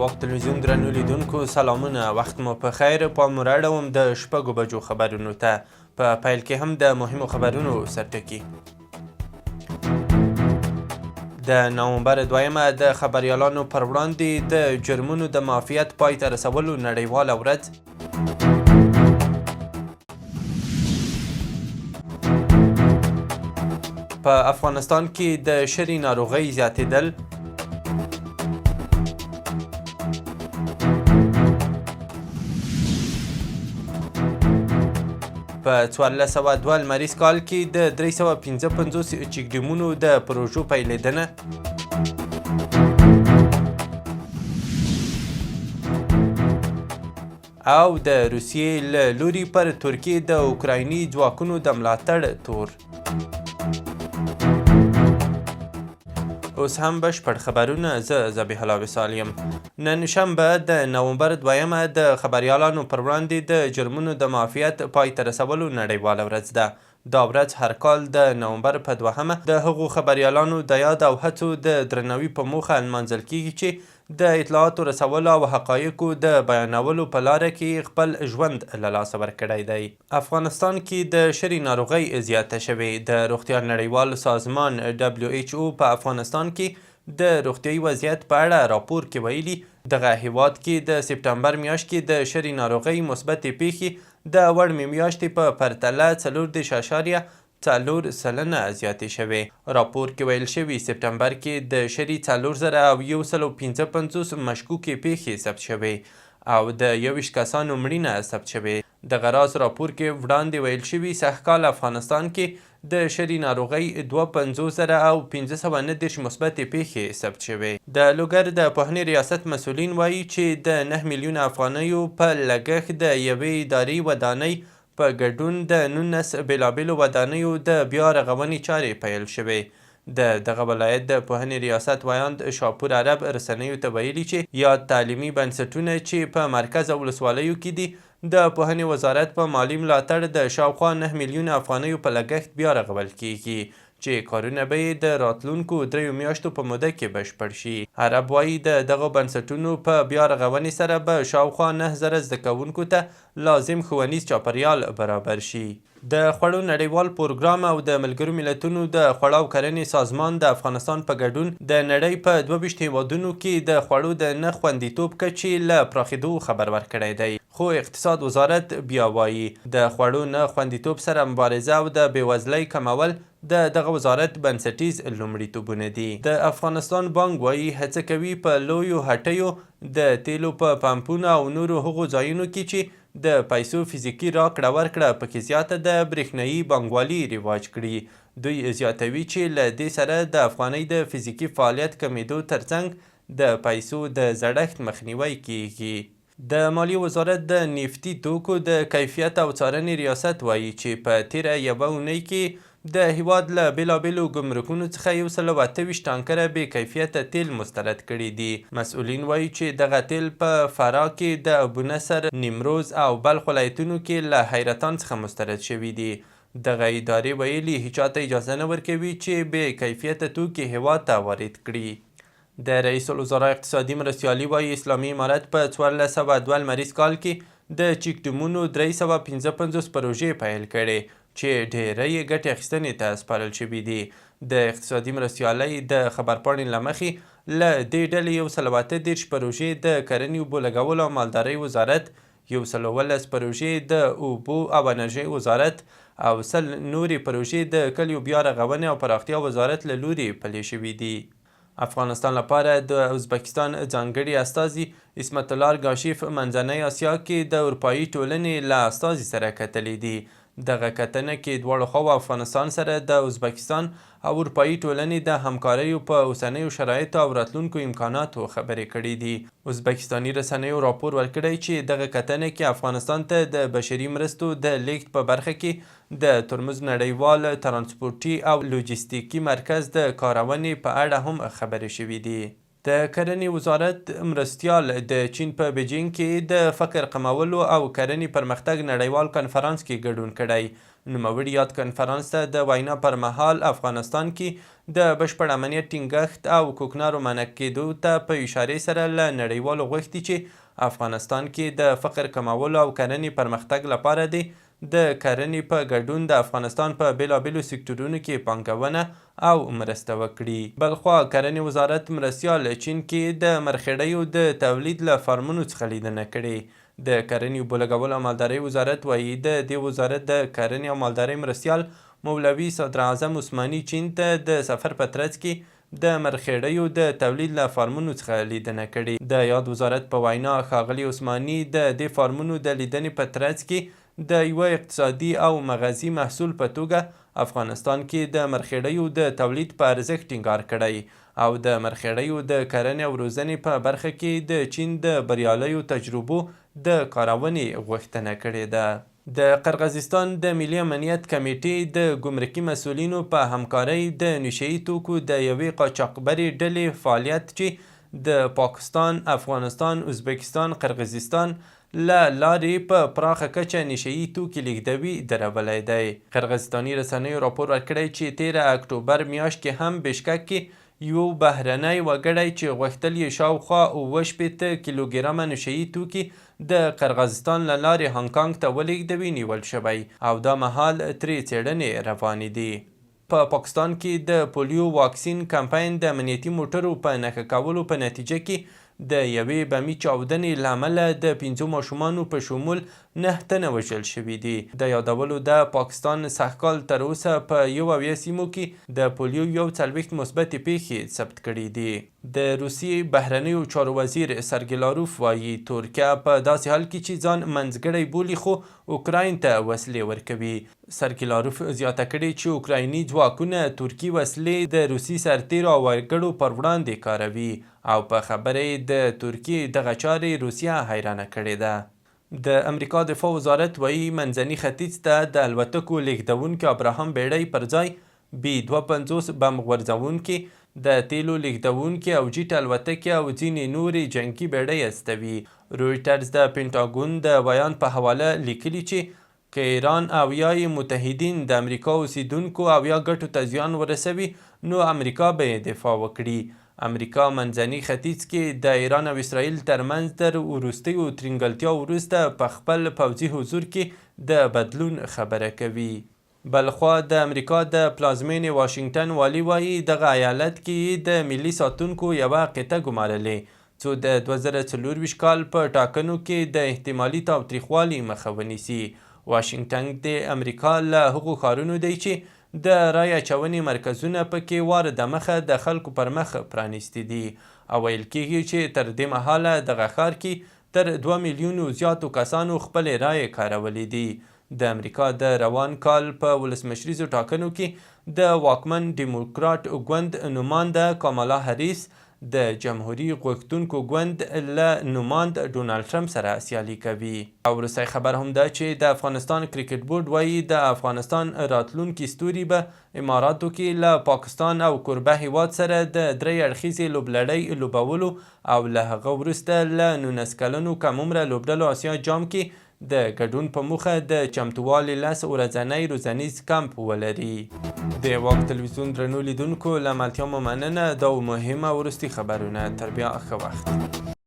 خپلواک تلویزیون درنو لیدونکو سلامونه، وخت مو په خیر. پام مو راړوم د 6 بجو خبرونو ته. په پیل کې هم د مهمو خبرونو سرټکي. د نومبر 2مه د خبریالانو پر وړاندې د جرمونو د معافیت پای ته رسولو نړیواله ورځ. په افغانستان کې د شري ناروغۍ زیاتېدل. په 1402 لمریز کال کې د 355 چیکډیمونو د پروژو پیلېدنه. او د روسیې له لوري پر ترکیې د اوکرایني ځواکونو د ملاتړ تور. اوس هم بشپړ خبرونه، زه ذبیح الله وصال یم. نن شنبه د نومبر 2مه د خبریالانو پر وړاندې د جرمونو د معافیت پای ته رسولو نړیواله ورځ ده. دا ورځ هر کال د نومبر په 2مه د هغو خبریالانو د یاد او هڅو د درناوي په موخه لمانځل کیږي چې د اطلاعاتو رسولو او حقایقو د بیانولو په لاره کې خپل ژوند له لاسه ورکړی دی. افغانستان کې د شري ناروغۍ زیاته شوې. د روغتیا نړیوال سازمان WHO په افغانستان کې د روغتیایي وضعیت په اړه راپور کې ویلي، دغه هیواد کې د سپټمبر میاشت کې د شري ناروغۍ مثبتې پیښې د وړمې میاشتې په پرتله 34.4% زیاتې شوې. راپور کې ویل شوي، سپټمبر کې د شري 4155 مشکوکې پیښې ثبت شوې او د 21 کسانو مړینه ثبت شوې. دغه راز راپور کې وړاندې ویل شوي، سږکال افغانستان کې د شري ناروغۍ 52539 مثبتې پیښې ثبت شوې. د لوګر د پوهنې ریاست مسؤلین وایي چې د 9 میلیونه افغانیو په لګښت د یوې اداري ودانۍ په ګډون د 19 بېلابېلو ودانیو د بیا رغونې چارې پیل شوې. د دغه ولایت د پوهنې ریاست ویاند شاپور عرب رسنیو ته ویلي چې یاد تعلیمي بنسټونه چې په مرکز او ولسوالیو کې دي، د پوهنې وزارت په مالي ملاتړ د شاوخوا 9 میلیونه افغانیو په لګښت بیا رغول کیږي، چې کارونه به یې د راتلونکو 3 میاشتو په موده کې بشپړ شي. عرب وایي، د دغو بنسټونو په بیا رغونې سره به شاوخوا 9000 زده کوونکو ته لازم ښوونیز چاپریال برابر شي. د خوړو نړیوال پروګرام او د ملګرو ملتونو د خوړو او کرنې سازمان د افغانستان په ګډون د نړۍ په 22 هیوادونو کې د خوړو د نه خوندیتوب کچې له پراخېدو خبر ورکړی دی. خو اقتصاد وزارت بیا وایي، د خوړو نه خوندیتوب سره مبارزه او د بېوزلۍ کمول د دغه وزارت بنسټیز لومړیتوبونه دي. د افغانستان بانک وایي، هڅه کوي په لویو هټیو، د تیلو په پمپونو او نورو هغو ځایونو کې چې د پیسو فزیکي راکړه ورکړه پکې زیاته ده، برېښنايي بانکوالي رواج کړي. دوی زیاتوي چې له دې سره د افغانۍ د فزیکي فعالیت کمېدو ترڅنګ د پیسو د زړښت مخنیوی کیږي. د مالیې وزارت د نفتي توکو د کیفیت او څارنې ریاست وایي چې په تېره یوه اونۍ کې د هیواد له بېلابېلو ګمرکونو څخه 128 ټانکره بې کیفیته تیل مسترد کړي دي. مسؤلین وایي چې دغه تیل په فراه کې د ابونصر، نیمروز او بلخ ولایتونو کې له حیرتان څخه مسترد شوي دي. دغه ادارې ویلي، هیچا ته اجازه نه ورکوي چې بې کیفیته توکي هیواد ته وارد کړي. د رئیس الوزرا اقتصادي مرستیالي وایي، اسلامي امارت په 1402 لمریز کال کې د چیکډمونو 355 پروژې پیل کړې چې ډېری یې ګټې اخیستنې ته سپارل شوې دي. د اقتصادي مرستیالۍ د خبرپاڼې له مخې، له دې ډلې 138 پروژې د کرنې، اوبو لګولو او مالدارۍ وزارت، 117 پروژې د اوبو او انرژۍ وزارت او 100 نورې پروژې د کلیو بیا رغونې او پراختیا وزارت له لوري پلې شوې دي. افغانستان لپاره د ازبکستان ځانګړي استازي عصمت الله ارګاشیف منځنۍ اسیا کې د اروپایي ټولنې له استازي سره کتلي دي. دغه کتنه کې دواړو خواوو افغانستان سره د ازبکستان او اروپایي ټولنې د همکاریو په اوسنیو شرایطو او راتلونکو امکاناتو خبرې کړې دي. ازبکستاني رسنیو راپور ورکړی چې دغه کتنه کې افغانستان ته د بشري مرستو د لېږد په برخه کې د ترمز نړیوال ترانسپورټي او لوجستیکي مرکز د کارونې په اړه هم خبرې شوې دي. د کرنې وزارت مرستیال د چین په بیجینګ کې د فقر کمولو او کرنې پرمختګ نړیوال کنفرانس کې ګډون کړی. نوموړي یاد کنفرانس ته د وینا پر مهال افغانستان کې د بشپړ امنیت ټینګښت او کوکنارو منع کېدو ته په اشارې سره له نړیوالو غوښتي چې افغانستان کې د فقر کمولو او کرنې پرمختګ لپاره دې د کرنې په ګډون د افغانستان په بېلابېلو سکټورونو کې پانګونه او مرسته وکړي. بلخوا کرنې وزارت مرستیال چین کې د مرخېړیو د تولید له فارمونو څخه لیدنه کړې. د کرنې، اوبولګولو او مالدارۍ وزارت وایي، د دې وزارت د کرنې او مالدارۍ مرستیال مولوي صدراعظم عثماني چین ته د سفر په ترڅ کې د مرخېړیو د تولید له فارمونو څخه لیدنه کړې. د یاد وزارت په وینا، ښاغلي عثماني د دې فارمونو د لیدنې په ترڅ کې د یوه اقتصادي او مغذي محصول په توګه افغانستان کې د مرخېړیو د تولید په ارزښت ټینګار کړی او د مرخېړیو د کرنې او روزنې په برخه کې د چین د بریالیو تجربو د کارونې غوښتنه کړې ده. د قرغزستان د ملي امنیت کمېټې د ګمرکي مسؤلینو په همکارۍ د نشهيي توکو د یوې قاچاقبرې ډلې فعالیت چې د پاکستان، افغانستان، ازبکستان، قرغزستان له لارې په پراخه کچه نشهيي توکي لېږدوي، درولی دی. قرغزستاني رسنیو راپور ورکړی چې تېره اکټوبر میاشت کې هم بشکک کې یو بهرنی وګړی چې غوښتل یې شاوخوا 67 کیلوګرامه نشهيي توکي د قرغزستان له لارې هانګ کانګ ته ولېږدوي، نیول شوی او دا مهال ترې څېړنې روانې دي. په پاکستان کې د پولیو واکسین کمپاین د امنیتي موټرو په نښه کولو په نتیجه کې د یوې بمي چاودنې له امله د پنځو ماشومانو په شمول نهه تنه وژل شوي دي. د یادولو ده، پاکستان سږکال تر اوسه په 71 سیمو کې د پولیو 41 مثبتې پېښې ثبت کړې دي. د روسیې بهرنیو چارو وزیر سرګي لاروف وايي، ترکیه په داسې حال کې چې ځان منځګړی بولي خو اوکراین ته وسلې ورکوي. سرګي لاروف زیاته کړې چې اوکرایني ځواکونه ترکي وسلې د روسي سرتېرو او وګړو پر وړاندې کاروي او په خبره یې د ترکیې دغه چارې روسیه حیرانه کړې ده. د امریکا دفاع وزارت وایي، منځني ختیځ ته د الوتکو لېږدوونکې ابراهام بېړۍ پر ځای بي 52 بم غورځوونکې، د تېلو لېږدوونکې او جیټ الوتکې او ځینې نورې جنګي بېړۍ استوي. رویټرز د پنټاګون د ویاند په حواله لیکلي چې که ایران او یا یې متحدین د امریکا اوسېدونکو او یا ګټو ته زیان ورسوي، نو امریکا به یې دفاع وکړي. امریکا منځني ختیځ کې د ایران او اسراییل ترمنځ تر وروستیو ترینګلتیاو وروسته په خپل پوځي حضور کې د بدلون خبره کوي. بلخوا د امریکا د پلازمېنې واشنګټن والي وايي، دغه ایالت کې یې د ملي ساتونکو یوه قطعه ګمارلې، څو د 2024 کال په ټاکنو کې د احتمالي تاوتریخوالي مخه ونیسي. واشنګټن د امریکا له هغو ښارونو دی چې د رایې اچونې مرکزونه په کې وار دمخه د خلکو پر مخ پرانیستي دي او ویل کېږي چې تر دې مهاله دغه ښار کې تر دوه میلیونو زیاتو کسانو خپلې رایې کارولې دي. د امریکا د روان کال په ولسمشریزو ټاکنو کې د واکمن ډیموکراټ ګوند نومانده کامالا هریس د جمهوري غوښتونکو ګوند له نوماند ډونالډ ټرمپ سره سیالي کوي. او وروستی خبر هم دا چې د افغانستان کرکټ بورډ وايي، د افغانستان راتلونکي ستوري به اماراتو کې له پاکستان او کوربه هېواد سره د درې اړخیزې لوبلړۍ لوبولو او له هغه وروسته له 19 کلنو کم عمره لوبډلو اسیا جام کې د ګډون په موخه د چمتووالي لس ورځنی روزنیز کمپ ولري. د واک تلویزیون درنو لیدونکو له ملتیا مو مننه، دا و مهم او وروستي خبرونه، تر بیا ښه وخت.